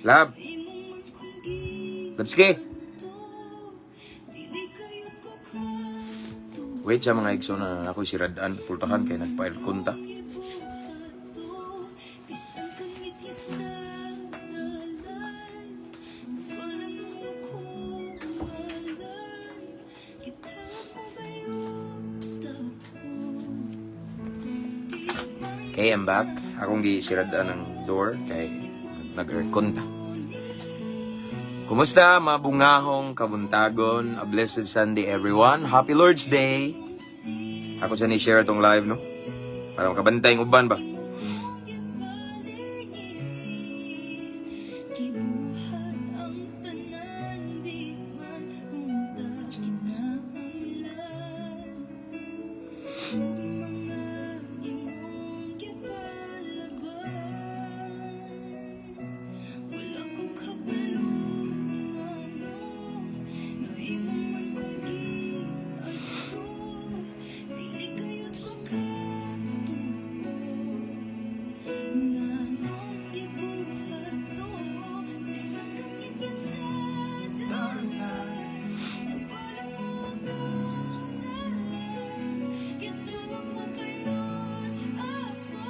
Love. Labski. Wait sa mga igsoon na ako siradan pultahan kay nagpa-aircon ta. Bisan kang ngitngit sa dalan, wala mo akong ngalan. Gitawag mo gayud ako? Di man Okay, I'm back. Akong gi siradan ang door kay nag-aircon ta. Kumusta, mabungahong kabuntagon? A blessed Sunday, everyone. Happy Lord's Day. Ako sa ni share itong live, no? Para makabantay ang uban ba? Gibuhat ang tanan, di man unta kinahanglan ug mga imong gipalaban. Wala ko kabalo nga mo nga imo man kong giadto. Dili kayod ko katuo nganong gibuhat to. Bisan kang ngitngit sa dalan, nabalan mo ako ngalan. Gitawag mo gayud ako?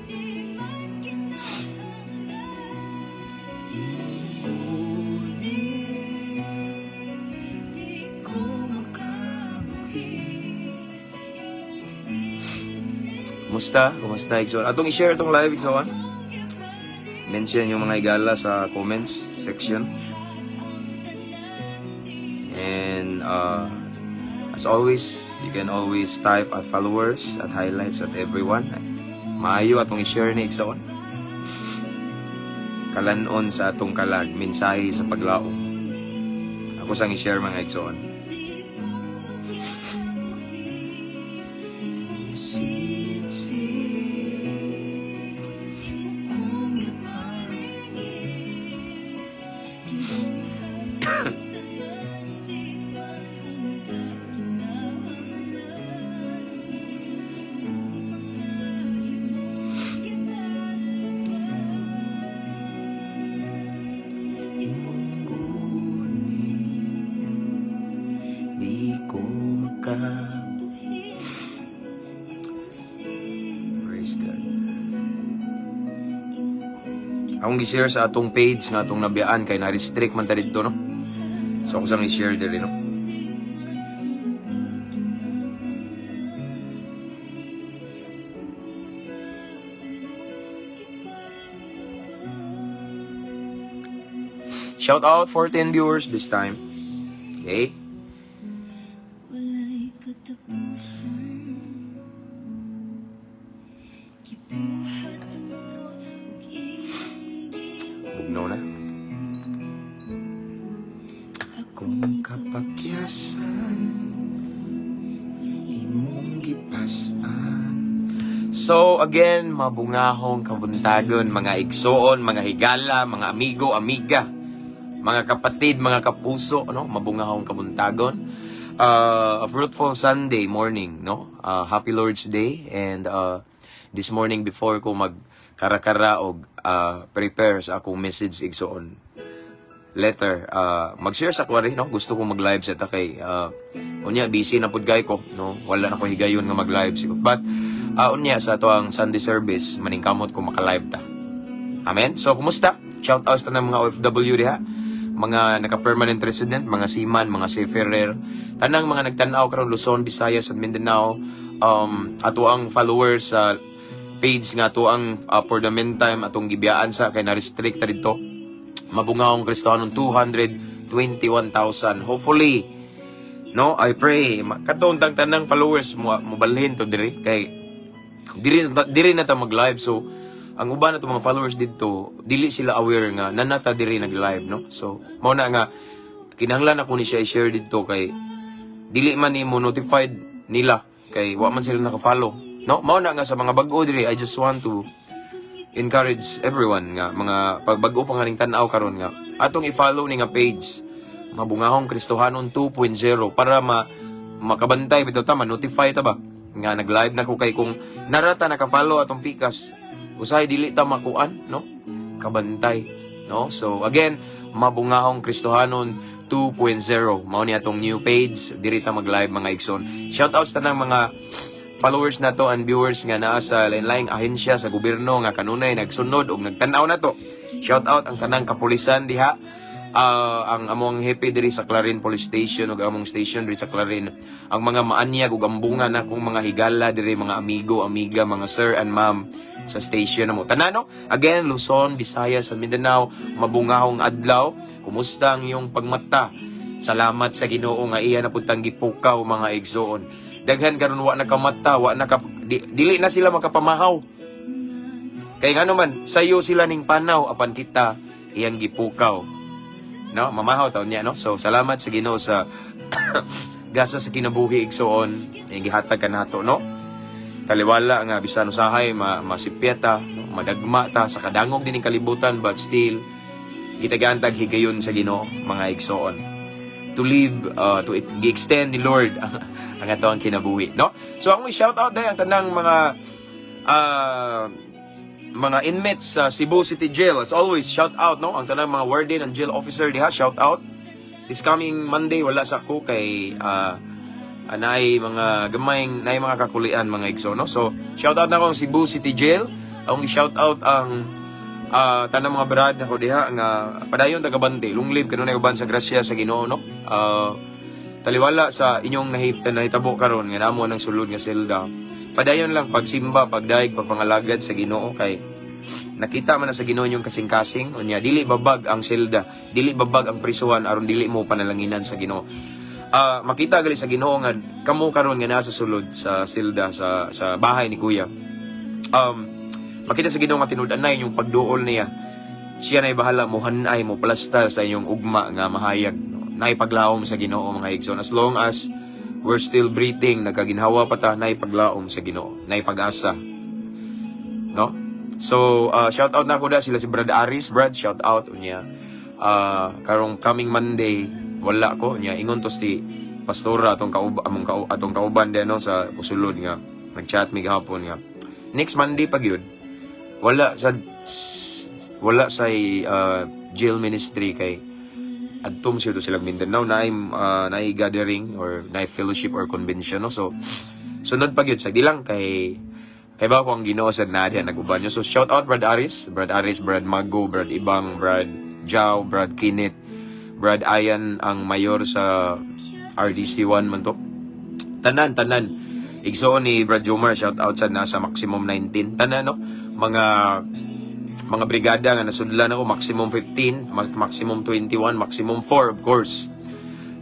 Di man kinahanglan. Ngunit Di ko makabuhi. Imong sitsit. Kumusta? Kumusta, igsoon? Atong i-share itong live, igsoon. Mention yung mga igala sa comments section. And as always, you can always type at followers, at highlights, at everyone. Maayo atong i-share ni igsoon. Kalanon sa atong kalag, mensahe sa paglaom. Ako sang i-share, mga igsoon. Di ko makabuhi. Imong Sit-sit, imo kong giparingi. Gibuhat ang tanan, di man unta kinahanglan ug mga imong gipalaban. Imong gunit, di ko maka Buhi imong sitsit. Praise God. Imo kong Akong gi-share sa atong page nga atong nabiyaan kay na-restrict man ta didto, no? So ako sang i-share diri, no? Di man unta kinahanglan ug mga imong gipalaban. Shout out 14 viewers this time. Okay? Walay katapusan. Gibuhat mo ug imong Bugnaw na. Akong Kapakyasan imong gipas-an. So again, mabungahong kabuntagon, mga igsoon, mga higala, mga amigo, amiga, mga kapatid, mga kapuso, no? Mabungahong kabuntagon. A fruitful Sunday morning, no? Happy Lord's Day and this morning, before ko mag karakara og prepare sa akong message, igsoon, letter, mag-share sa ko no? Gusto ko mag-live sa ta kay unya busy na pud kay ko, no? Wala na ko higayon nga mag-live siguro, but unya sa ato ang Sunday service, maningkamot ko maka-live ta. Amen. So kumusta? Shout out sa tanang mga OFW diha, mga naka-permanent resident, mga seaman, mga seafarer, tanang mga nagtan-aw karon Luzon, Visayas at Mindanao, ato ang followers sa page nga ato ang for the meantime atong gibiyaan sa kay na-restrict ta didto. Mabungahong Kristohanon, 221,000. Hopefully, no, I pray katong tang tanang followers mo mobalhin to diri kay diri diri na ta mag-live. So ang uban nato mga followers didto, dili sila aware nga nanata diri nag-live, no? So mao na nga kinahanglan ako ni siya i-share didto kay dili man nimo notified nila kay wa man sila naka-follow, no? Mao na nga sa mga bag-o diri, I just want to encourage everyone nga mga pagbag-o pa nga ning tan-aw karon nga atong i-follow ni nga page, Mabungahong Kristohanon 2.0, para ma makabantay bitaw ta, ma-notify ta ba nga nag-live na ko, kay kung narata naka-follow atong pikas, usahay dili ta makuan, no? kabantay, no? So again, Mabungahong Kristohanon 2.0 mao ni atong new page. Diri ta mag-live, mga igsoon. Shout out sa tanang mga followers nato and viewers nga naa sa lain-laing ahensya sa gobyerno nga kanunay nagsunod og nagtan-aw nato. Shout out ang tanang kapulisan diha. Ang among hepe diri sa Clarin Police Station ug among station diri sa Clarin, ang mga maanyag ug ambungan akong mga higala diri, mga amigo, amiga, mga sir and ma'am sa station namo. Tanan, no? Again, Luzon, Visayas and Mindanao, mabungahong adlaw. Kumusta ang iyong pagmata? Salamat sa Ginoo nga iya na pud tang gipukaw, mga igsoon. Daghan karon wa nakamata, wa naka dili na sila makapamahaw. Kay ngano man, sayo sila ning panaw, apan kita iyang gipukaw. No, mamahaw taon niya, no? So salamat sa Ginoo sa gasa sa kinabuhi, igsoon, iyang gihatag kanato, no? Taliwala nga bisan usahay masipyeta, no? Madagma ta sa kadangog dining kalibutan, but still gitagaan tag higayon sa Ginoo, mga igsoon, to live, to gi-extend ni Lord ang ato ang kinabuhi, no? So akong shout out dahil ang tanang mga inmates sa Cebu City Jail. As always, shout out, no? Ang tanang mga warden and jail officer diha, shout out. This coming Monday wala sa ko kay naay mga gamayng naay mga kakulian, mga igsoon, no? So, shout out na akong Cebu City Jail. Akong shout out ang tanang mga brad nako diha nga padayon tagabante, long live, kanunay uban sa grasya sa Ginoo, no? Taliwala sa inyong nahitabo karon nga namo ng sulod nga selda. Padayon lang pagsimba, pagdaig, pagpangalagad sa Ginoo kay nakita man na sa Ginoo inyong kasing-kasing. Unya dili babag ang selda, dili babag ang prisuhan aron dili mo panalanginan sa Ginoo. Makita gali sa Ginoo nga kamo karon nga nasa sulod sa selda sa bahay ni Kuya. Makita sa Ginoo nga tinud-anay inyong pagduol niya. Siya na'y bahala mo hanay mo plastar sa inyong ugma nga mahayag. No? Naay paglaom sa Ginoo, mga igsoon. As long as we're still breathing, nagkaginhawa pa ta, naay paglaom sa Ginoo, naay pag-asa. No? So, shout out na ako da sila si Brad Aris, Brad, shout out unya. Karong coming Monday wala ko unya, ingon to si pastora atong kauban din, no, sa kusulod nga nag-chat mi gahapon nga next Monday pag yun wala sa jail ministry kay adtom siya to silang Mindanao, naay gathering or naay fellowship or convention, no? So sunod pa gyud sa di lang kay ba ko ang Ginoo sa nadia nag-uban nyo. So shout out Brad Aris, Brad Aris, Brad Mago, Brad Ibang, Brad Jao, Brad Kinit, Brad Ayan, ang mayor sa RDC 1 man to. Tanan, tanan igsoon ni Brad Jomar, shout out sa nasa maximum 19, tanan, no, mga brigada nga nasudlan ako, maximum 15, maximum 21, maximum 4, of course.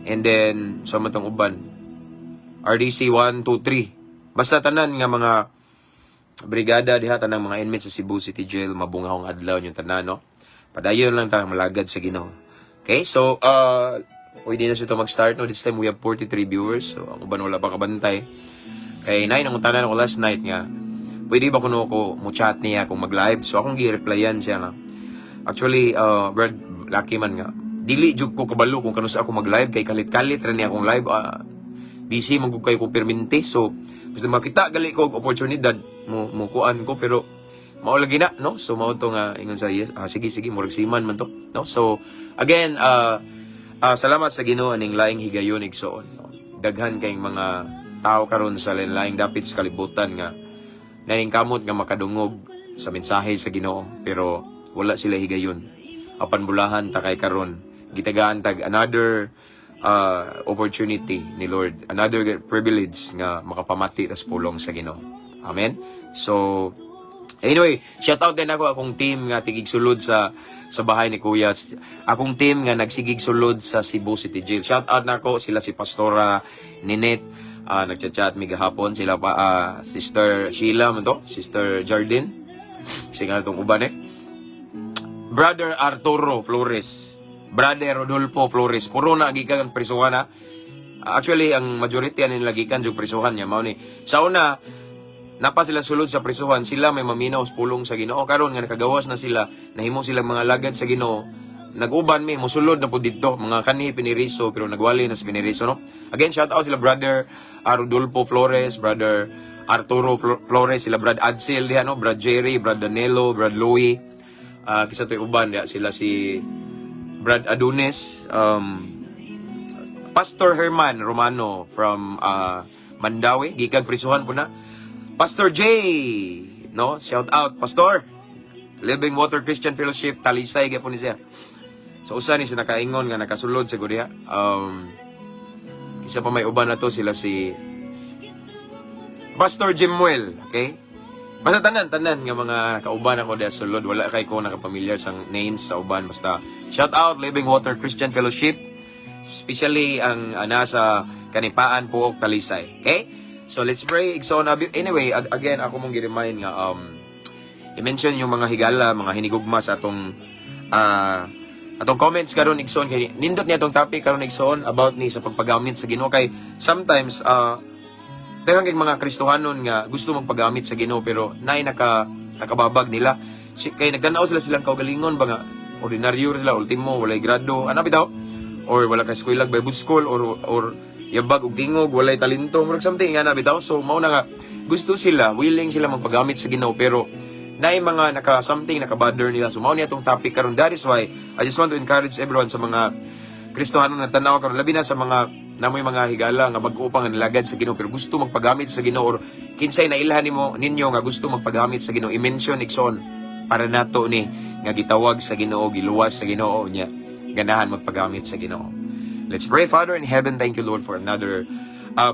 And then sa matong uban, RDC 1, 2, 3. Basta tanan nga mga brigada diha, tanang mga inmates sa Cebu City Jail, mabungahong adlaw yung tanan, no? Padayon lang tayong malagad sa Ginoo. Okay, so pwede na siya mag-start, no? This time we have 43 viewers. So ang uban wala pa kabantay. Kay naay nangutana ako last night nga pwede ba kuno ko mo chat niya kung mag-live. So akong gi-replyan siya nga, actually, Brad, lucky man nga dili jud ko kabalo kung kanus ako mag-live kay kalit-kalit ra ni akong live. Busy man gud kay ko permente. So basta makita gali ko og oportunidad mo kuan ko, pero mao lagi na, no? So mao to nga ingon sa yes, sige sige, murag siman man to, no? So again, salamat sa Ginoo aning laing higayon, igsoon, no? Daghan kayong mga tao karon sa laing dapit sa kalibutan nga naningkamot nga makadungog sa mensahe sa Ginoo, pero wala sila higayon. Apan bulahan ta kay karon gitagaan tag another opportunity ni Lord, another privilege nga makapamati tas pulong sa Ginoo. Amen. So anyway, shout out din ako akong team nga tigig sulod sa bahay ni Kuya. Akong team nga nagsigig sulod sa Cebu City Jail. Shout out nako sila si Pastora Ninette, nagchat-chat mi gahapon sila pa, Sister Sheila man to, Sister Jardine. Sige nga itong uban eh. Brother Arturo Flores, Brother Rodolfo Flores, puro na gikan prisuhan na. Actually, ang majority ani nila gikan jug prisuhan niya mao ni. Sa una, napa sila sulod sa prisuhan, sila may maminaw sa pulong sa Ginoo. Karon nga nakagawas na sila, nahimo silang mga alagad sa Ginoo. Nag-uban mi mosulod na po didto, mga kanhi piniriso pero nagwali na sa piniriso, no. Again, shout out sila Brother Rodolfo Flores, Brother Arturo Flores, sila Brad Adsil diha, no, Brad Jerry, Brad Danilo, Brad Louie. Kisa to'y uban diya, sila si Brad Adonis, Pastor Herman Romano from Mandaue, gikag prisuhan po na. Pastor J, no? Shout out, Pastor. Living Water Christian Fellowship, Talisay gyapon ni siya. So usa ni siya nakaingon nga nakasulod sa diha. Isa pa may uban na to, sila si Pastor Jimuel, okay? Basta tanan, tanan nga mga kauban ako diha sulod, wala kay ko nakapamilyar sa names sa uban, basta shout out Living Water Christian Fellowship, especially ang nasa Kanipaan, Pook, Talisay. Okay? So let's pray. So anyway, again ako mong gi-remind nga i-mention yung mga higala, mga hinigugma sa atong comments karon, igsoon, kay nindot niya atong topic karon, igsoon, about ni sa pagpagamit sa Ginoo, kay sometimes daghan kay mga Kristohanon nga gusto magpagamit sa Ginoo pero naay nakababag nila. Kay nagtanaw sila silang kaugalingon ba nga ordinaryo sila, ultimo walay grado ana bitaw, or wala ka eskwela, Bible school, or yabag og tingog, walay talento, murag something nga na bitaw. So mao na nga gusto sila, willing sila magpagamit sa Ginoo, pero naay mga naka something nakabother nila. So mao ni atong topic karon. That is why I just want to encourage everyone sa mga Kristohano na tanaw karon, labi na sa mga namoy mga higala nga bag-o pa nga nilagad sa Ginoo pero gusto magpagamit sa Ginoo, or kinsay nailhan nimo ninyo nga gusto magpagamit sa Ginoo, i-mention, igsoon, para nato ni nga gitawag sa Ginoo, giluwas sa Ginoo nya ganahan magpagamit sa Ginoo. Let's pray. Father in heaven, thank you, Lord, for another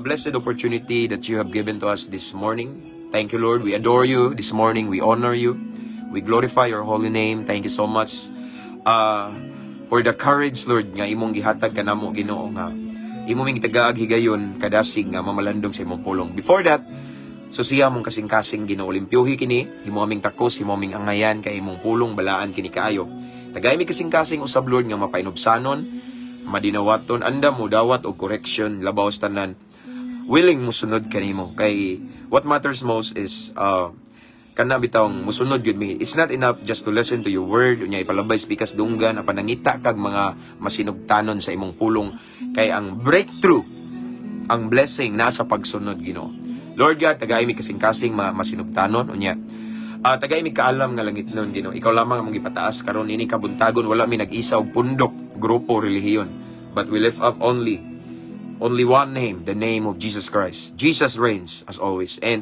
blessed opportunity that you have given to us this morning. Thank you, Lord. We adore you this morning. We honor you. We glorify your holy name. Thank you so much for the courage, Lord, nga imong gihatag kanamo, Ginoo, nga imo ming tagaag higayon kadasig nga mamalandong sa imong pulong. Before that, susiya mong kasing-kasing, Ginoo, limpyuhi kini, himo aming takos, himo aming angayan kay imong pulong balaan kini kaayo. Tagay mi kasing-kasing usab, Lord, nga mapainubsanon, madinawaton, andam mo dawat og correction, labaw sa tanan willing musunod kanimo, kay what matters most is kana bitawng musunod gyud mi. It's not enough just to listen to your word unya ipalabay pikas dunggan apan nangita kag mga masinugtanon sa imong pulong, kay ang breakthrough, ang blessing, nasa pagsunod, Ginoo. Lord God, tagay mi kasing-kasing masinugtanon unya tagay mi kaalam nga langit nun, Ginoo. Ikaw lamang ang gipataas karon ini kabuntagon. Wala mi nag-isa og pundok, grupo, relihiyon, but we lift up only one name, the name of Jesus Christ. Jesus reigns as always. And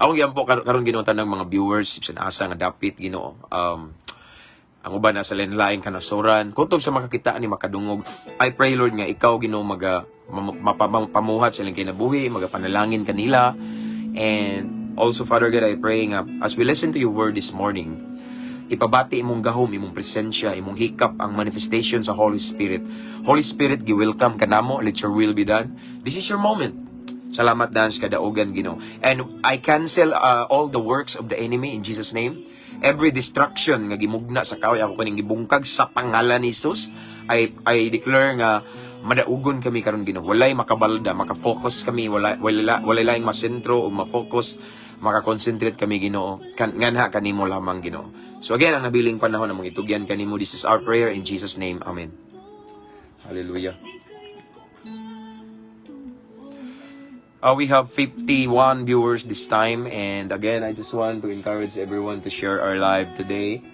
akong giampo karon, Ginoo, tanang mga viewers bisan asa nga dapit, Ginoo. Ang uban nasa lain kanasoran, kutob sa makakita ni makadungog. I pray, Lord, nga ikaw, Ginoo, maga pamuhat sa ilang kinabuhi, magapanalangin kanila. And also, Father God, I pray nga as we listen to your word this morning, ipabati imong gahom, imong presensya, imong hikap, ang manifestation sa Holy Spirit. Holy Spirit, gi-welcome ka namo. Let your will be done. This is your moment. Salamat dance kadaugan, Ginoo. And I cancel all the works of the enemy in Jesus' name. Every destruction nga gimugna sa kaaway, ako kaning gibungkag sa pangalan ni Jesus. I declare nga madaugon kami karon, Ginoo. Walay makabalda, maka-focus kami, wala laing masentro o ma-focus, maka-concentrate kami, Ginoo. Nganha kanimo lamang, Ginoo. So again, ang nabiling panahon among itugyan kanimo. This is our prayer in Jesus' name. Amen. Hallelujah. We have 51 viewers this time, and again, I just want to encourage everyone to share our live today.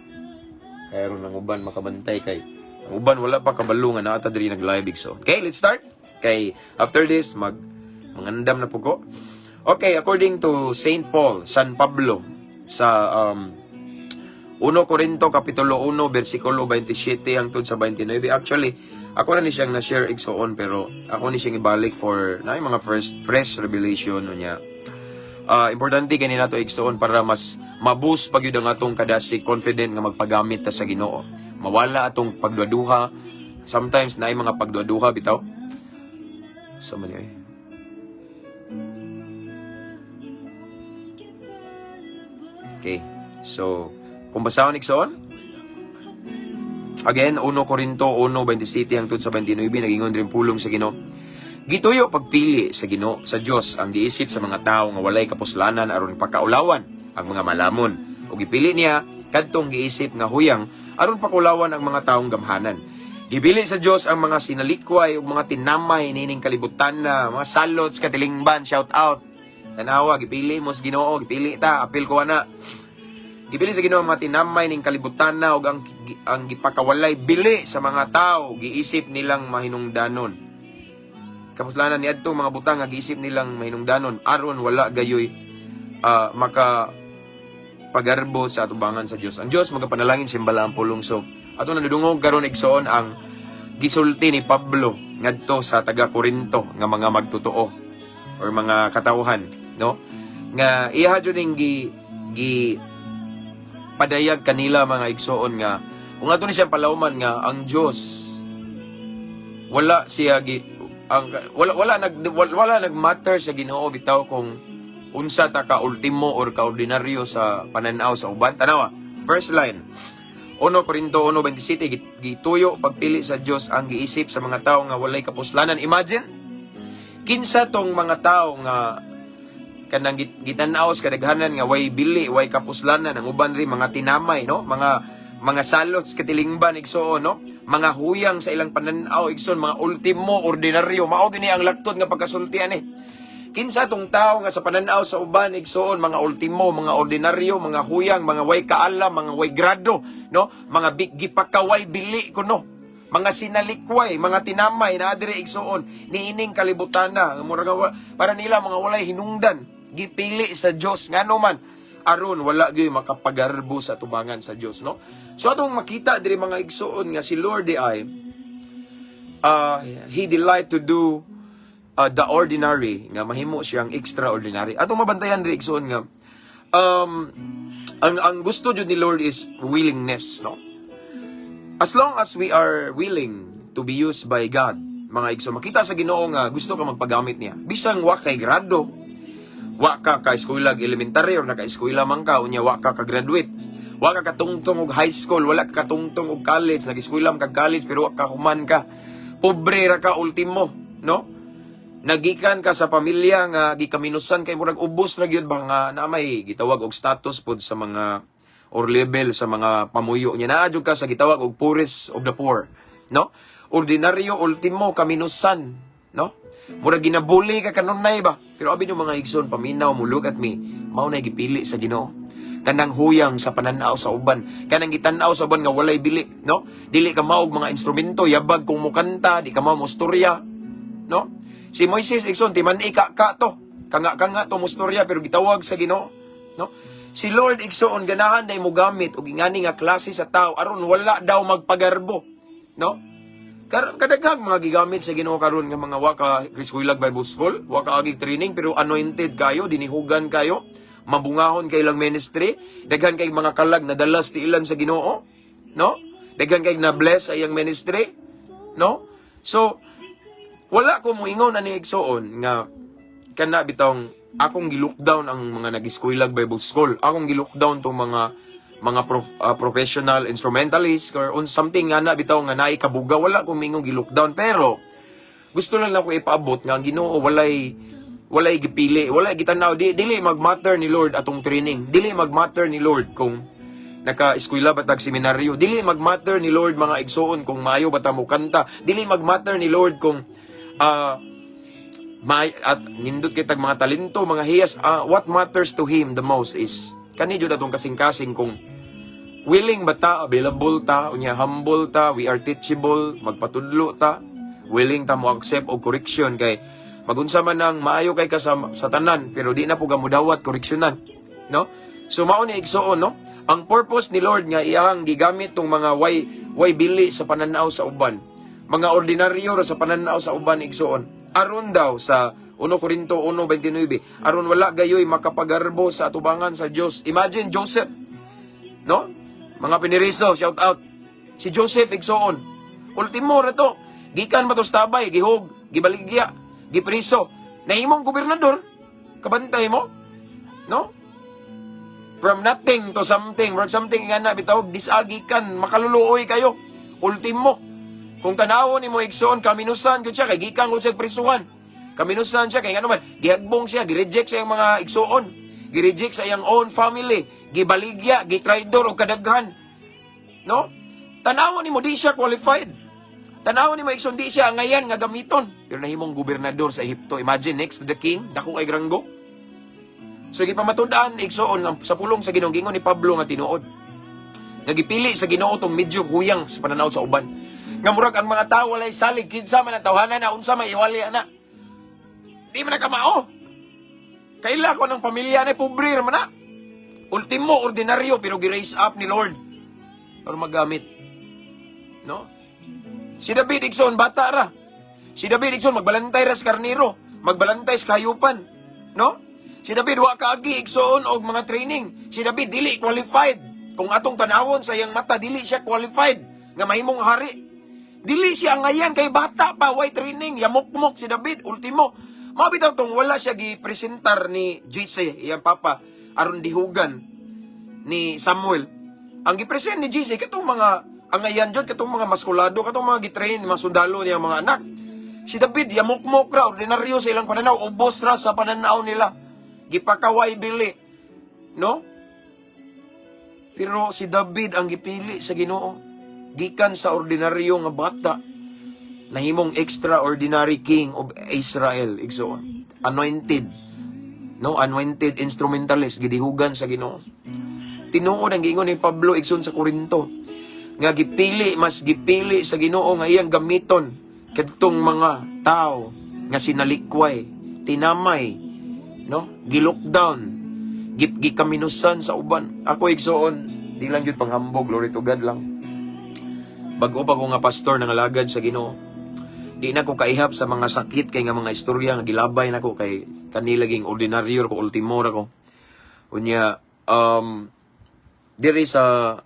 Kaya ron ang uban makabantay, kay ang uban wala pa kabalo nga naa ta diri nag-live. So, okay, let's start. Kay after this mangandam na po ko. Okay, according to Saint Paul, San Pablo, sa 1 Corinto kapitulo 1 versikulo 27 hangtod sa 29. Actually, ako na ni siyang na-share, igsoon, pero ako ni siyang ibalik for na yung mga first fresh revelation niya. Importante kani nato, igsoon, para mas maboost pag yun ang atong kadasig, confident nga magpagamit ta sa Ginoo. Mawala atong pagduaduha. Sometimes naay mga pagduaduha bitaw. Sa man eh. Okay. So, kung basahon, igsoon, again, 1 Corinto 1:27 hangtod sa 29, nagingon rin pulong sa Ginoo. Gituyo pagpili sa Ginoo, sa Dios, ang giisip sa mga tawo nga walay kapuslanan aron pakaulawan ang mga malamon. Ug gipili niya kadtong giisip nga huyang aron pakaulawan ang mga taong gamhanan. Gipili sa Dios ang mga sinalikway ug mga tinamay nining kalibutan na mga salots katilingban, shout out. Tanawa, gipili mo sa Ginoo, gipili ta, apil ko ana. Gipili sa Ginoo ang mga tinamay ning kalibutan na ug ang gipakawalay bili sa mga tao giisip nilang mahinungdanon. Kapuslanan niadtong mga butang nga giisip nilang mahinungdanon aron wala gayoy maka pagarbo sa atubangan sa Dios. Ang Dios magapanalangin, simbala ang pulong. So ato na nadungog karon, igsoon, ang gisulti ni Pablo ngadto sa taga Corinto nga mga magtotoo or mga katawhan, no, nga iya jud ning gi gi padayag kanila, mga igsoon, nga kung ato ni siyang palawman nga ang Dios wala siya gi ang wala wala nag wala, wala nagmatter sa Ginoo bitaw kung unsa ta ka ultimo or ka ordinaryo sa pananaw sa uban. Tanawa first line, 1 Corinto 1:27, "Gituyo pagpili sa Dios ang giisip sa mga tao nga walay kapuslanan." Imagine, kinsa tong mga tao nga kanang gitan-aw sa kadaghanan nga way bili, way kapuslanan? Ang uban rin mga tinamay, no, mga salot sa katilingban, igsoon, no, mga huyang sa ilang pananaw, igsoon, mga ultimo, ordinaryo. Mao gini ang laktod nga pagkasultian eh. Kinsa tong tao nga sa pananaw sa uban, igsoon, mga ultimo, mga ordinaryo, mga huyang, mga way kaalam, mga way grado, no, mga gipakaway bili kuno, mga sinalikway, mga tinamay na adire, igsoon, niining kalibutana, murag para nila mga walay hinungdan, gipili sa Dios? Ngano man? Aron wala gyud makapagarbo sa tubangan sa Dios, no? So atong makita diri, mga igsoon, nga si Lord di ay he delight to do the ordinary nga mahimo siyang extraordinary. Atong mabantayan diri, igsoon, nga ang gusto jud ni Lord is willingness, no? As long as we are willing to be used by God, mga igsoon, makita sa Ginoo nga gusto ka magpagamit niya. Bisang wa kay grado, wa ka ka eskwela elementary or naka-eskwela man ka unya wa ka ka graduate, wa ka katungtong og high school, wala ka katungtong og college, nag-eskwela man ka college pero wa ka human ka. Pobre ra ka ultimo, no? Nagikan ka sa pamilya nga gikaminusan kay murag ubos ra gyud ba nga na may gitawag og status pod sa mga or level sa mga pamuyo niya. Naa jud ka sa gitawag og poorest of the poor, no? Ordinaryo, ultimo, kaminusan, no? Murag ginabuli ka kanunay ba? Pero abi nyo, mga igsoon, paminaw mo, look at me, mao na gipili sa Ginoo. Kanang huyang sa pananaw sa uban, kanang gitan-aw sa uban nga walay bili, no? Dili ka maog mga instrumento, yabag kung mukanta, di ka mao mostorya, no? Si Moises, igsoon, timan ka ka to. Kanga kanga to mostorya pero gitawag sa Ginoo, no? Si Lord, igsoon, ganahan na mo gamit og ingani nga klase sa tao aron wala daw magpagarbo, no? Kadaghang mga gigamit sa Ginoo karon nga mga waka Eskwela Bible School, waka agig training pero anointed kayo, dinihugan kayo, mabungahon kay lang ministry, daghan kay mga kalag na dalas tiilan sa Ginoo, no? Daghan kay na bless sa iyang ministry, no? So wala ko moingon ani, igsoon, nga kana bitong akong gi-lockdown ang mga nag-eskwela Bible School. Akong gi-lockdown tong mga professional instrumentalist or on something nga na bitaw nga naay kabuga. Wala ko mingong gi-lockdown, pero gusto lang nako ipaabot nga ang Ginoo walay gipili, walay gitanaw. Di dili magmatter ni Lord atong training, dili magmatter ni Lord kung naka-eskwela ba tag seminaryo, dili magmatter ni Lord, mga igsoon, kung maayo ba ta mo kanta, dili magmatter ni Lord kung may at nindot kay tag mga talento, mga hiyas. What matters to him the most is kani jud atong kasing-kasing, kung willing ba ta, available ta, unya humble ta, we are teachable, magpatudlo ta, willing ta mo accept og correction, kay magunsa man ang maayo kay ka sa tanan pero di na po ka mudawat koreksyonan, no? So mao ni, igsoon, no, ang purpose ni Lord nga iyang gigamit tong mga way bili sa pananaw sa uban, mga ordinaryo ra sa pananaw sa uban, igsoon, aron daw sa 1 Corinto 1:29, aron wala gayoy makapagarbo sa atubangan sa Dios. Imagine Joseph, no? Mga piniriso, shout out. Si Joseph, igsoon, ultimo ra to. Gikan ba to sa tabay, gihog, gibaligya, gipriso. Nahimong gobernador. Kabantay mo? No? From nothing to something. From something nga na bitaw disagikan, makaluluoy kayo. Ultimo. Kung tanawon nimo, igsoon, kaminusan gyud siya kay gikan gud siya prisuhan. Kaminusan siya kay ngano man, gihagbong siya, gi-reject siya ang mga igsoon. Gi-reject sa iyang own family, gibaligya, gitraidor og kadaghan. No? Tanawon nimo, di siya qualified. Tanawon nimo, igsoon, di siya ngayan nga gamiton. Pero nahimong gobernador sa Ehipto. Imagine, next to the king, dako kay ranggo. So gipamatud-an, igsoon, ang sa pulong sa Ginoo, giingon ni Pablo nga tinuod nga gipili sa Ginoo tong medyo huyang sa pananaw sa uban. Nga murag ang mga tao walay salig, kinsa man ang tawhana na, unsa may iwali ana. Di man na kamao. Kaila ko ng pamilya na pobre ra man na. Ultimo ordinaryo pero gi-raise up ni Lord para magamit. No? Si David, igsoon, bata ra. Si David, igsoon, magbalantay ra sa karniro, magbalantay sa kahayupan. No? Si David wa kaagi, igsoon, og mga training. Si David dili qualified. Kung atong tanawon sa iyang mata, dili siya qualified nga mahimong hari. Dili siya angayan kay bata pa, way training, yamukmok si David ultimo. Mao bitaw tong wala siya gipresentar ni Jesse, iyang papa, aron dihugan ni Samuel. Ang gipresent ni Jesse katong mga angayan jud, katong mga maskulado, katong mga gitrain, mga sundalo niya mga anak. Si David yamukmok ra, ordinaryo sa ilang pananaw, ubos ra sa pananaw nila. Gipakaway bili. No? Pero si David ang gipili sa Ginoo. Gikan sa ordinaryo nga bata, nahimong extraordinary king of Israel, igsoon. Anointed. No, anointed instrumentalist, gidihugan sa Ginoo. Tinuod ang giingon ni Pablo, igsoon, sa Korinto nga gipili, mas gipili sa Ginoo nga iyang gamiton kadtong mga tao nga sinalikway, tinamay, no? Gi-lockdown, gikaminusan sa uban. Ako, igsoon, di lang jud panghambog, glory to God lang. Bag-o pa ko nga pastor, nangalagad sa Ginoo. Di na ko kaihap sa mga sakit kay nga mga istorya nga gilabay nako kay kanila ging ordinaryo ko, ultimo ra ko. Unya diri sa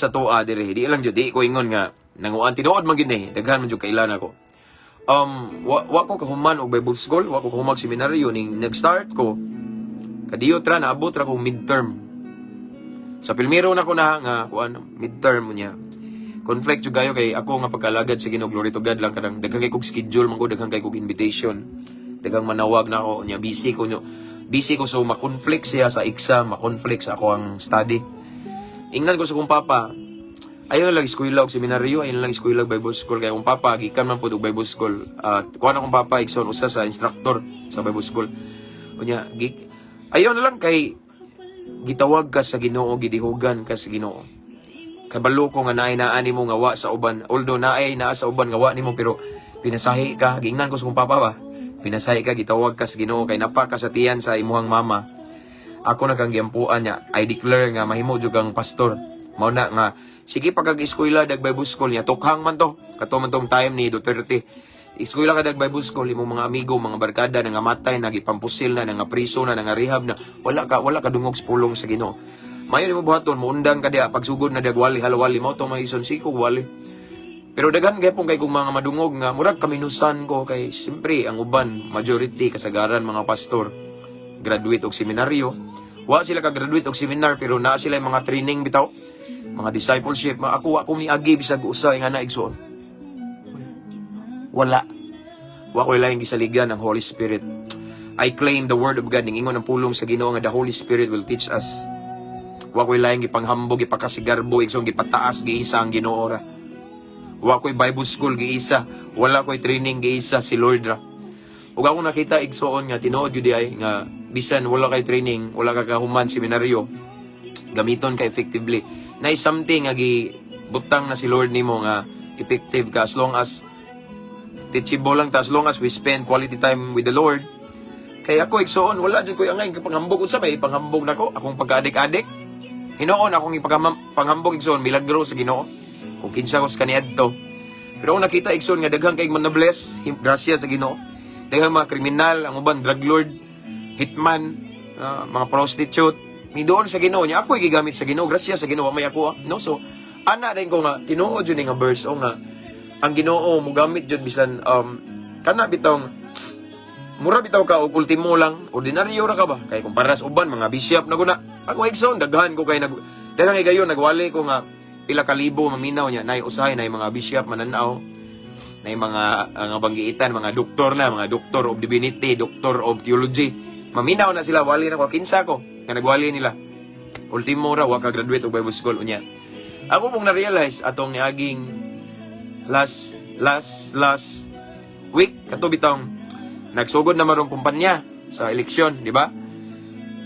toa diri, di lang jud, di ko ingon nga nanguan, tinuod man gid ni, daghan man jud kailan ako. Wa ko kahuman og Bible school, wa ko kahumag seminaryo. Ning nag-start ko kadiyot ra, naabot ra kong midterm. Sa pilmiro na ko na nga kuan, midterm niya. Conflict jud kayo kay ako nga pagkalagad sa Ginoo, glory to God lang, kanang daghan kay kog schedule man ko, daghan kay kog invitation, daghang manawag na ako niya, busy ko nyo, busy ko, so ma-conflict siya sa exam, ma-conflict sa ako ang study. Ingnan ko sa kong papa, ayaw na lang eskwela og seminaryo, ayaw na lang eskwela og Bible school, kay akong papa gikan man pud og Bible school. At kuan, akong papa, igsoon, usa sa instructor sa Bible school. Unya ayaw na lang kay gitawag ka sa Ginoo, gidihugan ka sa Ginoo. Kabalo ko nga naay naa nimo nga wa sa uban. Although naay naa sa uban nga wa nimo, pero pinasahi ka, giingnan ko sa kong papa ba. Pinasahi ka, gitawag ka sa Ginoo kay napa ka sa tiyan sa imuhang mama. Ako na kang giampuan niya. I declare nga mahimo jud kang pastor. Mao na nga sige pa kag eskwela dag Bible school niya. Tokhang man to. Kato man tong time ni Duterte. Eskwela ka dag Bible school, imong mga amigo, mga barkada nangamatay, nagipampusil na, nangapriso na, nanga-rehab na. Wala ka dungog sa pulong sa Ginoo. Mayo nimo buhaton, muundang ka diha pagsugod na diag wali halawali mo to may ison siko wali. Pero daghan gyapon kay kung mga madungog nga murag kaminusan ko kay siyempre ang uban, majority, kasagaran mga pastor graduate og seminaryo. Wa sila ka graduate og seminar pero naa sila yung mga training bitaw, mga discipleship. Mga ako, wa ko miagi bisag usa nga na, igsoon. Wala. Wa ko laing gisaligan ng Holy Spirit. I claim the word of God. Ning ingon ang pulong sa Ginoo nga the Holy Spirit will teach us. Wa ko'y laing gipanghambog, gipakasigarbo, igsoon, gipataas, giisa ang Ginoo ra. Wa ko'y Bible school giisa, wala ko'y training giisa, si Lord ra. Ug akong nakita, igsoon, nga tinuod gyud ay nga bisan wala kay training, wala ka kahuman seminaryo, gamiton ka effectively. Na something nga gibutang na si Lord nimo nga effective ka as long as teachable lang ta, as long as we spend quality time with the Lord. Kay ako, igsoon, wala jud ko'y angay panghambog. Unsa may panghambog nako? Akong pagkaadik-adik. Hinuon akong ipaghambog, igsoon, milagro sa Ginoo. Kung kinsa ko sa kaniadto. Pero akong nakita, igsoon, nga daghang kay man na bless, grasya sa Ginoo. Daghang mga kriminal, ang uban drug lord, hitman, mga prostitute, ni doon sa Ginoo niya. Ako gigamit sa Ginoo, grasya sa Ginoo, may ako, no? So ana din ko nga tinuod jud ni nga verse o nga ang Ginoo mogamit jud bisan kana bitong mura bitaw ka og ultimo lang, ordinaryo ra ka ba kay kumpara sa uban, mga bishop na guna. Ako, igsoon, daghan ko kay nag daghang higayon nagwali ko nga pila ka libo maminaw niya, nay usahay nay mga bishop mananaw, nay mga nga banggiitan, mga doktor na, mga doctor of divinity, doctor of theology, maminaw na sila, wali na ko. Kinsa ko nga nagwali nila? Ultimo ra, wa ka graduate og Bible school. Unya ako pong na-realize atong niaging last last last week, kato bitong nagsugod na marong kumpanya. Sa eleksyon, di ba?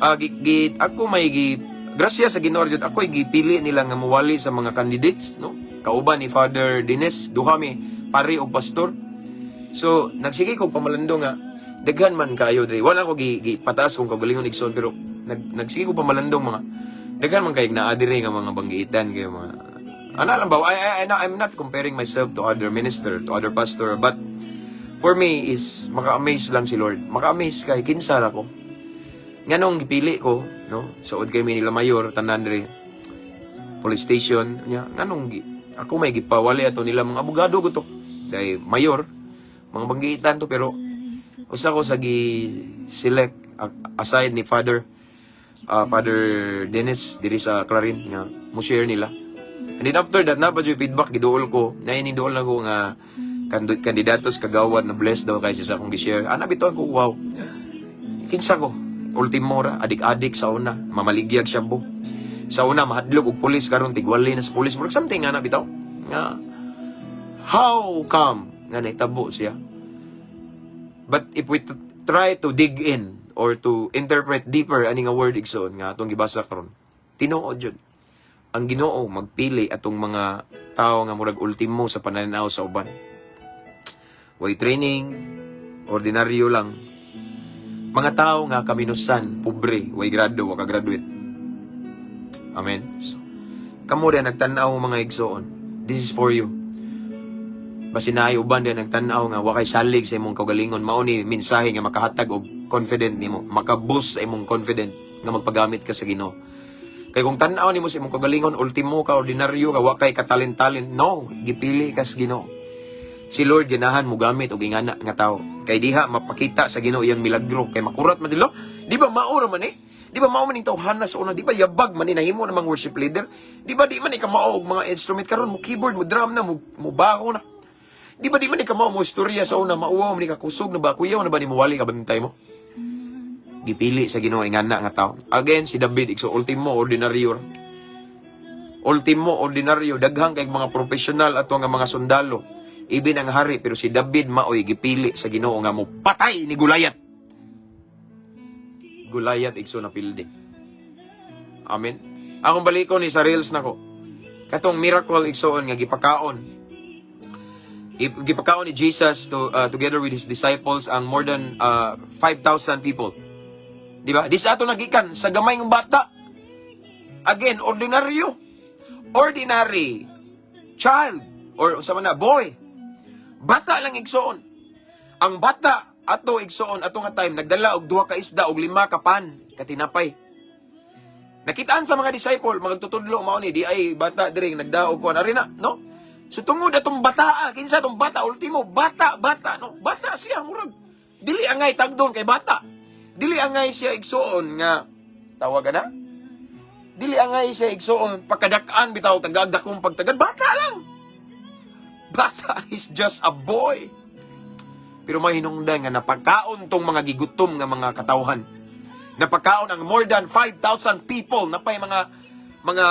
Ah, ako may gi grasya sa Ginoo jud, ako gipili nila nga muwali sa mga candidates, no? Kauban ni Father Dennis, duha mi pari og pastor. So, nagsige ko pamalando nga daghan man kayo diri. Wala ko gi pataas kung kagalingon, igsoon, pero nagsige ko pamalandong mga daghan man kay naa diri nga mga banggiitan kay mga ana lang ba. I'm not comparing myself to other minister, to other pastor, but for me is maka-amaze lang si Lord. Maka-amaze kay kinsa ra ko. Nganong gipili ko, no? Suod kay mi nila mayor tanan diri police station nya, nganong ako may gipawali ato nila mga abogado ko to. Dahil mayor, mga banggiitan to, pero usa ko sa gi select aside ni Father Dennis diri sa Clarin nga mo share nila. And then after that, na pa jud feedback giduol ko. Na ini duol na ko nga kandidato sa kagawad na blessed daw kay sa akong gi-share. Ana bitaw ko, wow. Kinsa ko? Ultimo ra, adik-adik sa una, mamaligyag shabu. Sa una mahadlok og pulis, karon tigwali na sa pulis. Murag something nga na bitaw. Nga how come nga nahitabo siya? But if we try to dig in or to interpret deeper ani nga word, igsoon, nga atong gibasa karon, tinuod jud. Ang Ginoo magpili atong mga tao nga murag ultimo sa pananaw sa uban. Way training, ordinaryo lang. Mga tao nga kaminusan, pobre, way grado, wa ka graduate. Amen. So, kamo din nagtan-aw, mga igsoon. This is for you. Basin naay uban din nagtan-aw nga wa kay salig sa imong kaugalingon, mao ni mensahe nga makahatag og confident nimo, maka-boost sa imong confident nga magpagamit ka sa Ginoo. Kay kung tan-aw nimo sa imong kaugalingon, ultimo ka, ordinaryo ka, wa kay katalent-talent, no, gipili ka sa Ginoo. Si Lord ganahan mo gamit og ingana nga tao. Kay diha mapakita sa Ginoo iyang milagro, kay makurat man sila. Di ba mao ra man eh? Di ba mao man ning tawhana sa una? Di ba yabag man ni nahimo namang worship leader? Di ba di man ni kamao og mga instrument, karon mo keyboard, mo drum na, mo baho na? Di ba di man ni kamao mo istorya sa una, mauwaw man ni kakusog na ba, kuyaw na ba ni mo wali ka bantay mo? Gipili sa Ginoo ingana nga tao. Again, si David, igsoon, ultimo ordinaryo. Ultimo ordinaryo, daghang kay mga profesional ato nga mga sundalo. Ibin ang hari, pero si David maoy gipili sa Ginoo nga mo patay ni Goliath. Goliath, igsoon, napildi. Amen. Akong balikon ni sa reels nako. Katong miracle, igsoon, nga gipakaon. Gipakaon ni Jesus together with his disciples ang more than 5,000 people. Di ba? Di sa ato nagikan sa gamay ng bata. Again, ordinaryo. Ordinary child or sa man na boy. Bata lang, igsoon. Ang bata ato, igsoon, ato nga time nagdala og duha ka isda og lima ka pan katinapay. Nakitaan sa mga disciple, mga tutudlo mao ni di ay bata diri nagdaog kuan ari na, no? So tungod atong bata, kinsa atong bata, ultimo bata bata, no? Bata siya, murag dili angay tagdon kay bata. Dili angay siya, igsoon, nga tawagan na. Dili angay siya, igsoon, pagkadak-an bitaw tagagdakong pagtagad, bata lang. Bata is just a boy. Pero may hinungdan nga napakaon tong mga gigutom nga mga katawhan. Napakaon ang more than 5,000 people, napay mga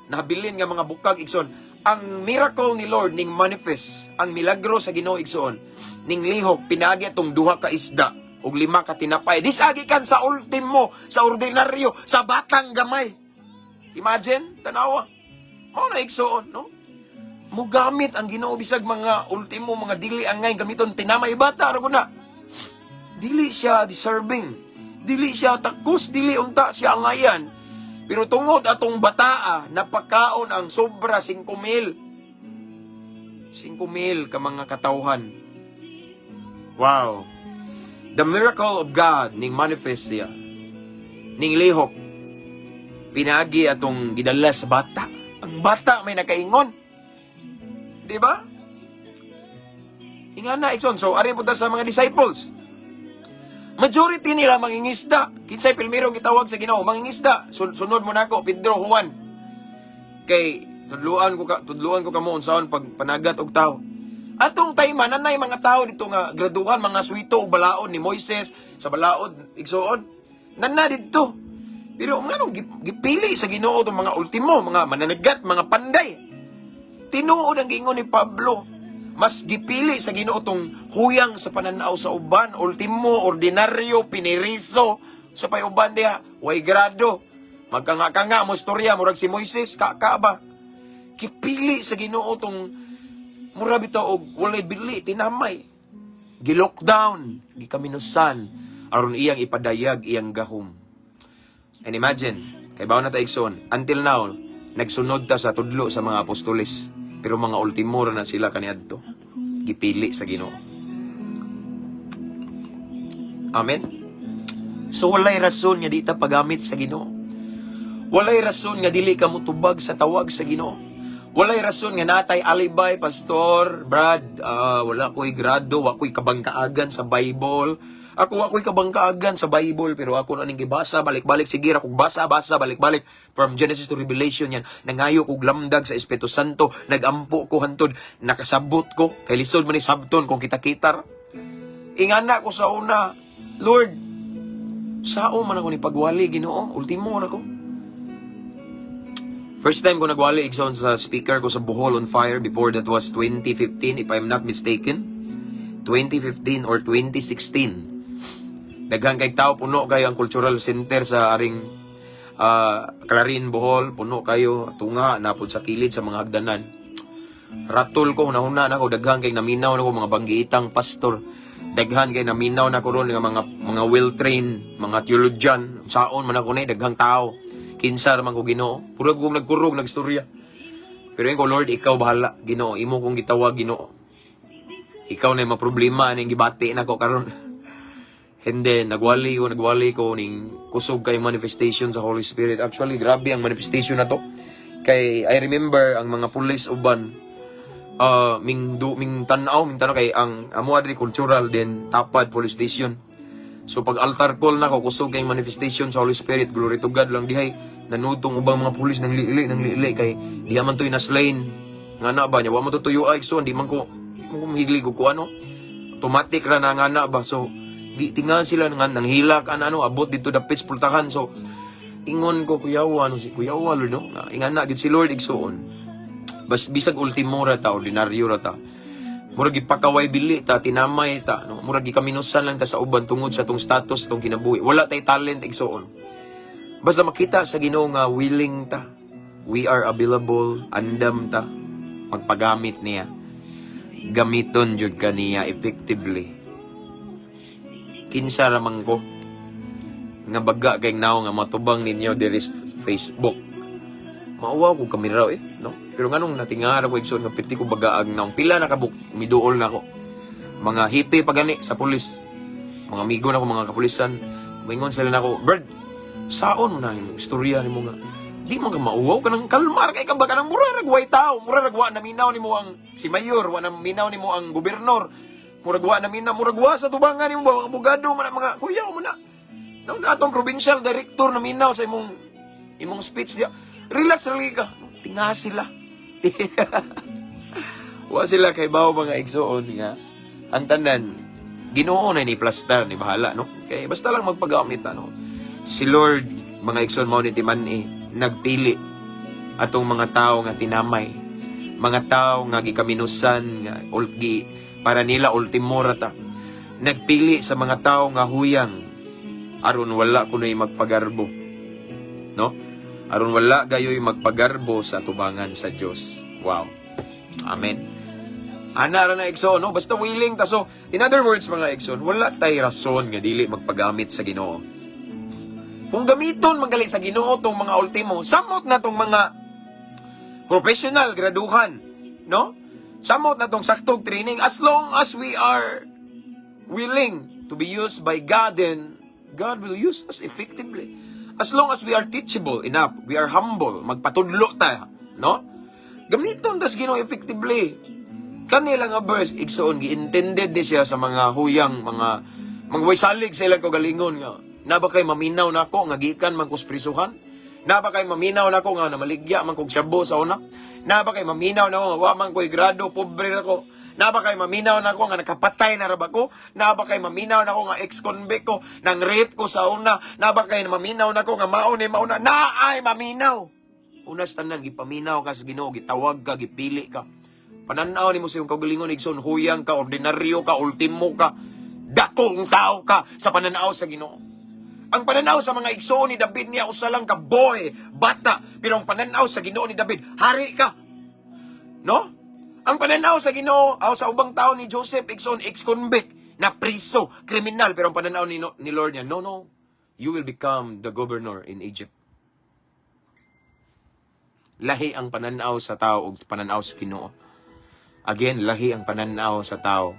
nabilin nga mga bukag, igsoon. Ang miracle ni Lord ning manifest, ang milagro sa Ginoo, igsoon, ning lihok pinagi atong duha ka isda ug lima ka tinapay. Disagi kan sa ultimo, sa ordinaryo, sa batang gamay. Imagine, tanawa. Mao na, igsoon, no? Mugamit ang Ginoo bisag mga ultimo, mga dili angay gamiton, tinamay bata ra na. Dili siya deserving. Dili siya takos, dili unta siya angayan. Pero tungod atong bataa, napakaon ang sobra 5 mil. 5 mil ka mga katawhan. Wow. The miracle of God ning manifest siya. Ning lihok. Pinagi atong gidala sa bata. Ang bata may nakaingon. Di ba? Ingana, igsoon. So, ari punta sa mga disciples. Majority nila mangingisda. Kinsay pilmirong gitawag sa Ginoo, mangingisda. Sunod mo nako, Pedro, Juan. Kay tudluan ko kamo unsaon pag panagat og tao. Atong time nanay mga tao dito nga graduhan, mga swito og balaod ni Moises sa balaod, igsoon. Nana didto. Pero nganong gipili sa Ginoo tong mga ultimo, mga mananagat, mga panday? Tinuod ang giingon ni Pablo. Mas gipili sa Ginoo tong huyang sa pananaw sa uban, ultimo, ordinaryo, piniriso, sa pay uban diha, way grado. Magkanga-kanga mo istorya, murag si Moises, ka ba? Gipili sa Ginoo tong mura bitaw og walay bili, tinamay. Gi-lockdown, gikaminusan, aron iyang ipadayag iyang gahom. And imagine, kay bawo na ta, igsoon, until now, nagsunod ta sa tudlo sa mga apostoles. Pero mga ultimo ra na sila kaniadto. Gipili sa Ginoo. Amen. So walay rason nga di ta pagamit sa Ginoo. Walay rason nga dili ka mutubag sa tawag sa Ginoo. Walay rason nga natay alibay, "Pastor Brad, wala ko'y grado, wa ko'y kabangkaagan sa Bible. Ako, wa ko'y kabangkaagan sa Bible, pero ako na ning gibasa, balik-balik, sige ra kog basa, basa, balik-balik, from Genesis to Revelation yan. Nangayo kog lamdag sa Espiritu Santo, nagampo ko hantod, nakasabot ko, kay lisod man ni sabton kung kita-kita. Ingana ko sa una, Lord, sao man ako ni pagwali, Ginoo, ultimo na ko." First time ko nagwali, igsoon, sa speaker ko sa Bohol on Fire before, that was 2015, if I'm not mistaken. 2015 or 2016. Daghan kay tao, puno kayo ang cultural center sa aring Clarin, Bohol, puno kayo, tunga napod sa kilid sa mga hagdanan. Ratol ko, hunahuna na ko, daghan kay naminaw na ko mga banggiitang pastor. Daghan kay naminaw na ko ron nga mga well-trained, mga theologian. Saon man ako ni daghang tao. Kinsa man ko, Ginoo? Puro kong nagkurog, nagstorya. Pero ko, "Lord, ikaw bahala, Ginoo. Imo kong gitawag, Ginoo. Ikaw na yung maproblema ning gibati na ko karon." And then, nagwali ko ning kusog kay manifestation sa Holy Spirit. Actually, grabe ang manifestation na to. Kay, I remember, ang mga pulis uban, ming, du, ming tanaw kay ang amo adri cultural then tapad police station. So pag altar call na ko, kusog kay manifestation sa Holy Spirit, glory to God lang dihay nanutong ubang mga pulis nang liili nang liili kay diha man to'y naslain. Nga na ba niya, wa mo to tuyo ay so di man ko mahiglig ko ano. Automatic ra na nga na ba, so di tinga sila nga nang hilak ana ano abot dito dapit sa pultahan. So ingon ko, "Kuyawa ano si kuyawa Lord," no? Nga, ingana gyud si Lord, igsuon. Bas bisag ultimo ra ta, ordinaryo ra ta. Murag gipakaway bili ta, tinamay ta, no? Murag gikaminusan lang ta sa uban tungod sa tong status, tong kinabuhi. Wala tay talent, igsuoon. Basta makita sa Ginoo nga willing ta. We are available, andam ta magpagamit niya. Gamiton jud ka niya effectively. Kinsa ra man ko nga baga kay naong nga matubang ninyo diri sa Facebook. Mauwaw ko kamera eh, no? Pero nganong natingara ko, igsoon, nga pirti ko bagaag naong, pila na kabuk miduol na ako. Mga hipe pa gani sa pulis. Mga amigo na ko mga kapulisan. Moingon sila nako, "Brad, saon mo na yung istorya nimo nga di man ka mauwaw, kanang kalmar kay ka ba, kanang mura rag way tao, mura rag wa naminaw nimo ang si mayor, wa naminaw nimo ang gobernador, murag wa naminaw, murag wa sa tubangan nimo ba mga abogado man, mga kuya mo na. No, na atong provincial director naminaw sa imong speech diya. Relax ra lagi ka." Tinga sila. Wa sila kay bawo, mga igsoon, nga ang tanan Ginoo na ni plastar ni bahala, no? Kay basta lang magpagamit, ano. Si Lord, mga igsoon, mao ni timan-i, nagpili atong mga tao nga tinamay, mga tao nga gikaminusan nga ulgi para nila ultimo ra ta. Nagpili sa mga tao nga huyang aron wala kuno'y magpagarbo. No? Aron wala gayoy magpagarbo sa tubangan sa Dios. Wow. Amen. Ana ra na, igsoon, no? Basta willing ta. So, in other words, mga igsoon, wala tay rason nga dili magpagamit sa Ginoo. Kung gamiton man gali sa Ginoo tong mga ultimo, samot na tong mga professional graduhan, no? Samot na tong saktog training, as long as we are willing to be used by God, then God will use us effectively. As long as we are teachable enough, we are humble, magpatudlo ta, no? Gamiton tas Ginoo effectively. Kanila nga verse, igsoon, gi-intended di siya sa mga huyang, mga way salig sa ilang kaugalingon nga, "Na ba kay maminaw na ako nga gikan man kos prisuhan? Na ba kay maminaw na ako nga namaligya man kog shabu sa una? Na ba kay maminaw na ako nga wa man ko'y grado, pobre ra ko? Na ba kay maminaw na ako nga nakapatay na ra ba ko? Na ba kay maminaw na ako nga ex-convict ko, nang rape ko sa una? Na ba kay maminaw na ako nga mao ni mauna?" Na ay maminaw. Una sa tanan, gipaminaw ka sa Ginoo, gitawag ka, gipili ka. Pananaw nimo sa imong kaugalingon, igsoon, huyang ka, ordinaryo ka, ultimo ka, dakong tao ka sa pananaw sa Ginoo. Ang pananaw sa mga igsoon ni David niya, usa lang ka boy, bata, pero ang pananaw sa Ginoo ni David, hari ka. No? Ang pananaw sa Ginoo, aw sa ubang tao ni Joseph, igsoon, ex-convict, na priso, kriminal, pero ang pananaw ni, no, ni Lord niya, No. You will become the governor in Egypt." Lahi ang pananaw sa tao ug pananaw sa Ginoo. Again, lahi ang pananaw sa tao.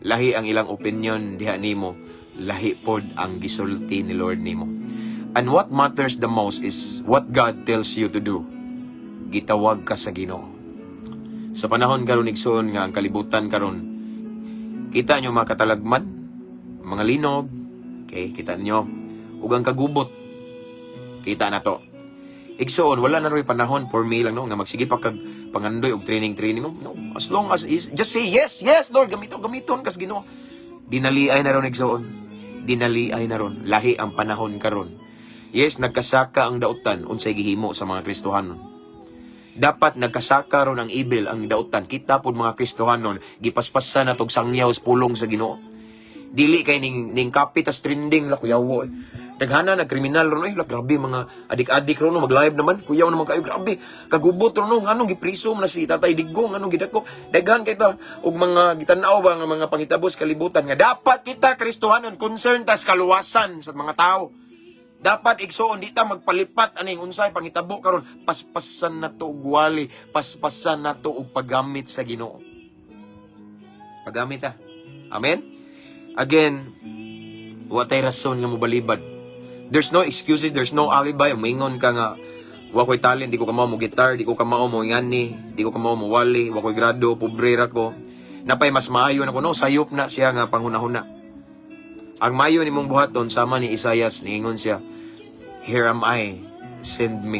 Lahi ang ilang opinion diha nimo. Lahi pod ang gisulti ni Lord nimo. And what matters the most is what God tells you to do. Gitawag ka sa Ginoo. Sa panahon karon, igsoon, nga ang kalibutan karon, kita nyo mga katalagman, mga linog, okay, kita niyo ug ang kagubot. Kita na to. Igsoon, wala na ro'y panahon for me lang, no, nga magsige pa kag pangandoy og training training, no. No, as long as is, just say yes, Lord, gamito gamiton kas Ginoo. Dinaliay na ron, igsoon. Dinaliay na ron. Lahi ang panahon karon. Yes, nagkasaka ang dautan, unsay gihimo sa mga Kristohanon? Dapat nagkasaka ron ang evil, ang dautan. Kita pod mga Kristohanon, gipaspasan na tog sangyaw sa pulong sa Ginoo. Dili kay ning copy tas trending la, kuyawo eh. Daghana na kriminal ron eh, la, grabe mga adik-adik ron no, mag-live naman, kuyaw naman kayo, grabe. Kagubot ron no, nganong gipriso man na si Tatay Digong, nganong gidako. Daghan kay ta og mga gitan-aw ba nga mga pangitabos kalibutan nga dapat kita Kristohanon concern tas kaluwasan sa mga tao. Dapat, igsoon, di ta magpalipat aning unsay pangitabo karon, paspasan na to og wali, paspasan na to og paggamit sa Ginoo. Paggamit ah. Amen. Again, wa tay rason nga mobalibad. There's no excuses, there's no alibi. Moingon ka nga, "Wa ko'y talent, di ko kamao mo guitar, di ko kamao mo ingani, di ko kamao mo wali, wa ko'y grado, pobre ra ko. Napay mas maayo na ko." No, sayop na siya nga panghunahuna. Ang mayo nimong buhaton, sama ni Isaias, niingon siya, "Here am I, send me."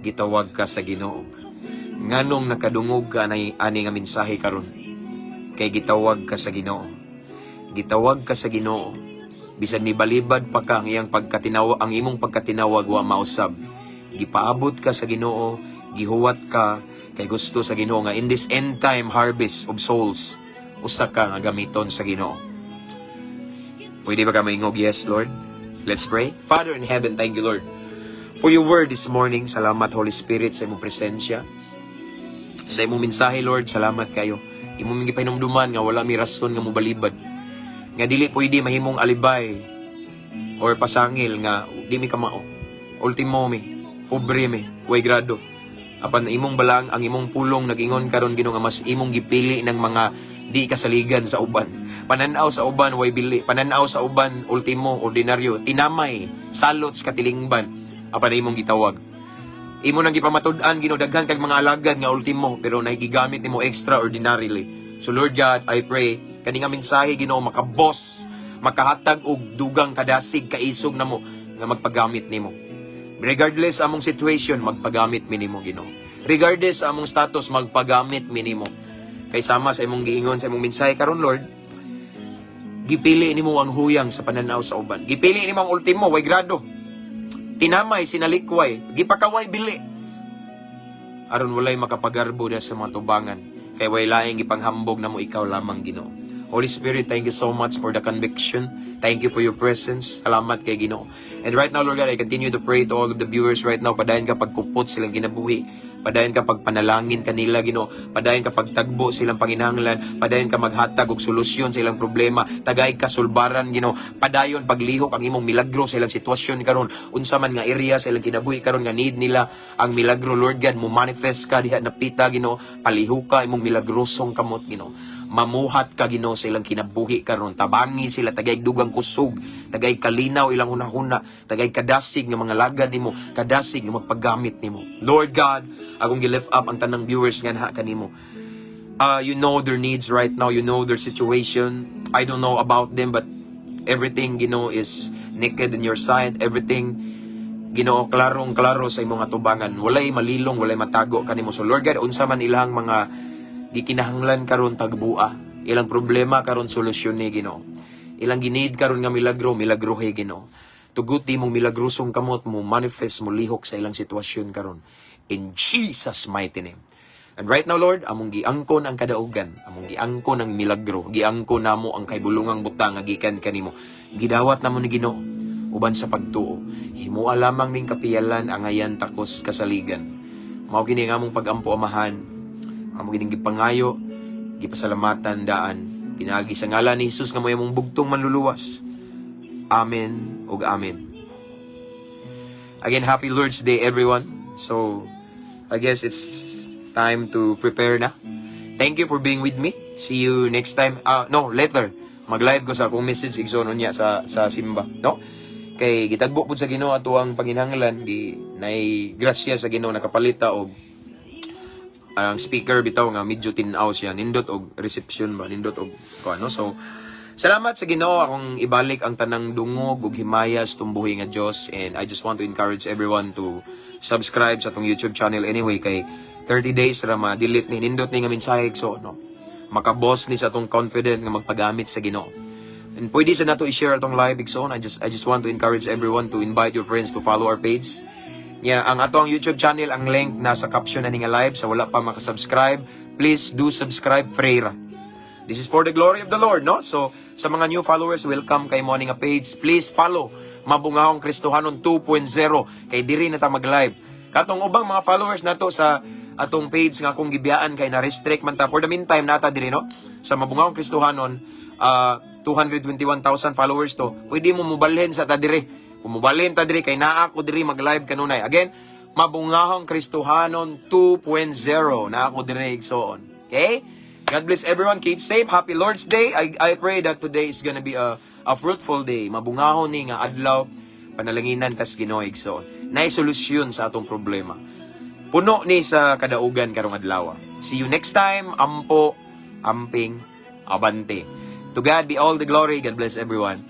Gitawag ka sa Ginoo. Nganong nakadungog ka ani, ani nga mensahe karon? Kay gitawag ka sa Ginoo. Gitawag ka sa Ginoo. Bisan ni balibad pa ka, ang iyang pagkatinawag, ang imong pagkatinawag wa mausab. Gipaabot ka sa Ginoo, gihuwat ka kay gusto sa Ginoo nga in this end time harvest of souls, usa ka nga gamiton sa Ginoo. Pwede ba ka maingog, "Yes, Lord"? Let's pray. Father in heaven, thank you, Lord, for your word this morning. Salamat, Holy Spirit, sa imong presensya. Sa imong mensahe, Lord, salamat kayo. Imong gipahinumduman nga wala mi rason nga mobalibad. Nga dili pwede mahimong alibay or pasangil nga di mi kamao. Ultimo mi, pobre mi, way grado. Apan imong balang ang imong pulong nagingon karon, Ginoo, nga mas imong gipili ng mga di kasaligan sa uban. Pananaw sa uban way bili, pananaw sa uban ultimo, ordinaryo, tinamay, salot sa katilingban. Apan imong gitawag. Imo nang gipamatud-an, Ginoo, daghan kag mga alagad nga ultimo pero nagigamit nimo extraordinarily. So Lord God, I pray kani nga mensahe, Ginoo, makabos, makahatag og dugang kadasig, kaisog namo nga magpagamit nimo. Regardless sa among situation, magpagamit mi nimo, Ginoo. Regardless sa among status, magpagamit mi nimo. Kay sama sa imong giingon sa imong mensahe karon, Lord, gipili nimo ang huyang sa pananaw sa uban. Gipili nimo ang ultimo, way grado. Tinamay, sinalikway, gipakaway bili. Aron walay makapagarbo diha sa mga tubangan. Kay way laing gipanghambog namo, ikaw lamang, Ginoo. Holy Spirit, thank you so much for the conviction. Thank you for your presence. Salamat kay Ginoo. And right now, Lord God, I continue to pray to all of the viewers right now. Padayon ka pagkupot silang kinabuhi. Padayon ka pagpanalangin kanila, Ginoo. Padayon ka pagtagbo silang panginahanglan. Padayon ka maghatag og solusyon sa ilang problema. Tagay ka sulbaran, Ginoo. Padayon paglihok ang imong milagro sa ilang sitwasyon karon. Unsa man nga area sa ilang kinabuhi karon nga need nila ang milagro, Lord God, mo manifest ka diha napita, Ginoo. Palihuka imong milagrosong kamot, Ginoo. Mamuhat ka, Ginoo, sa ilang kinabuhi karon. Tabangi sila, tagay dugang kusog, tagay kalinaw ilang hunahuna, tagay kadasig nga mga lagad nimo, kadasig nga magpaggamit nimo. Lord God, akong gi-lift up ang tanang viewers nga naha kanimo. You know their needs right now. You know their situation. I don't know about them, but everything, Ginoo, is naked in your sight. Everything, Ginoo, klarong klaro sa imong atubangan. Walay malilong, walay matago kanimo. So Lord God, unsa man ilang mga gikinahanglan karon, tagbua. Ilang problema karon, solusyon ni Ginoo. Ilang gi-need karon nga milagro, milagrohe, Ginoo. Tuguti mong milagrosong kamot mo manifest, mo lihok sa ilang sitwasyon karon. In Jesus' mighty name. And right now, Lord, among giangkon ang kadaugan, among giangkon ang milagro, giangkon namo ang kaibulungang butang nga gikan kanimo. Gidawat namo ni Ginoo uban sa pagtuo. Himoa lamang ning kapiyalan, angayan takos kasaligan. Mao kini nga among pagampo, Amahan. Amo kining gipangayo, gipasalamatan daan. Pinaagi sa ngalan ni Jesus nga mao'y among bugtong manluluwas. Amen ug amen. Again, happy Lord's Day, everyone. So, I guess it's time to prepare na. Thank you for being with me. See you next time. Ah, no, later. Mag-live ko sa akong message, igsoon, unya sa simba, no? Kay gitagbo pud sa Ginoo ato ang panginahanglan, gi nay grasya sa Ginoo, nakapalita og ang speaker bitaw nga medyo tin-aw siya, nindot og reception ba, nindot og kuan, no? So salamat sa Ginoo. Akong ibalik ang tanang dungog ug himaya sa tumbuhi nga Dios, and I just want to encourage everyone to subscribe sa atong YouTube channel anyway kay 30 days ra ma-delete ni. Nindot ni nga mensahe, so no, makaboost ni sa atong confident nga magpagamit sa Ginoo. And pwede sa nato i-share atong live, igsoon. I just want to encourage everyone to invite your friends to follow our page. Yeah, ang ato ang YouTube channel, ang link nasa caption ani nga live. Sa wala pa makasubscribe, please do subscribe, Freira. This is for the glory of the Lord, no? So, sa mga new followers, welcome kay mo nga page. Please follow Mabungahong Kristohanon 2.0 kay diri na ta mag-live. Katong ubang mga followers nato sa atong page nga akong gibiyaan kay na-restrict man ta. For the meantime, nata diri, no? Sa Mabungahong Kristohanon, 221,000 followers to. Pwede mo mubalhin sa ta diri. Kung mubalhin ta diri kay naa ko diri mag-live kanunay. Again, Mabungahong Kristohanon 2.0 na ako diri, igsoon. Okay? God bless everyone. Keep safe. Happy Lord's Day. I pray that today is gonna be a fruitful day. Mabungahon ni nga adlaw. Panalanginan tas Ginoo, igsoon. Naay solusyon sa atong problema. Puno ni sa kadaugan karong adlaw. See you next time. Ampo, amping, abante. To God be all the glory. God bless everyone.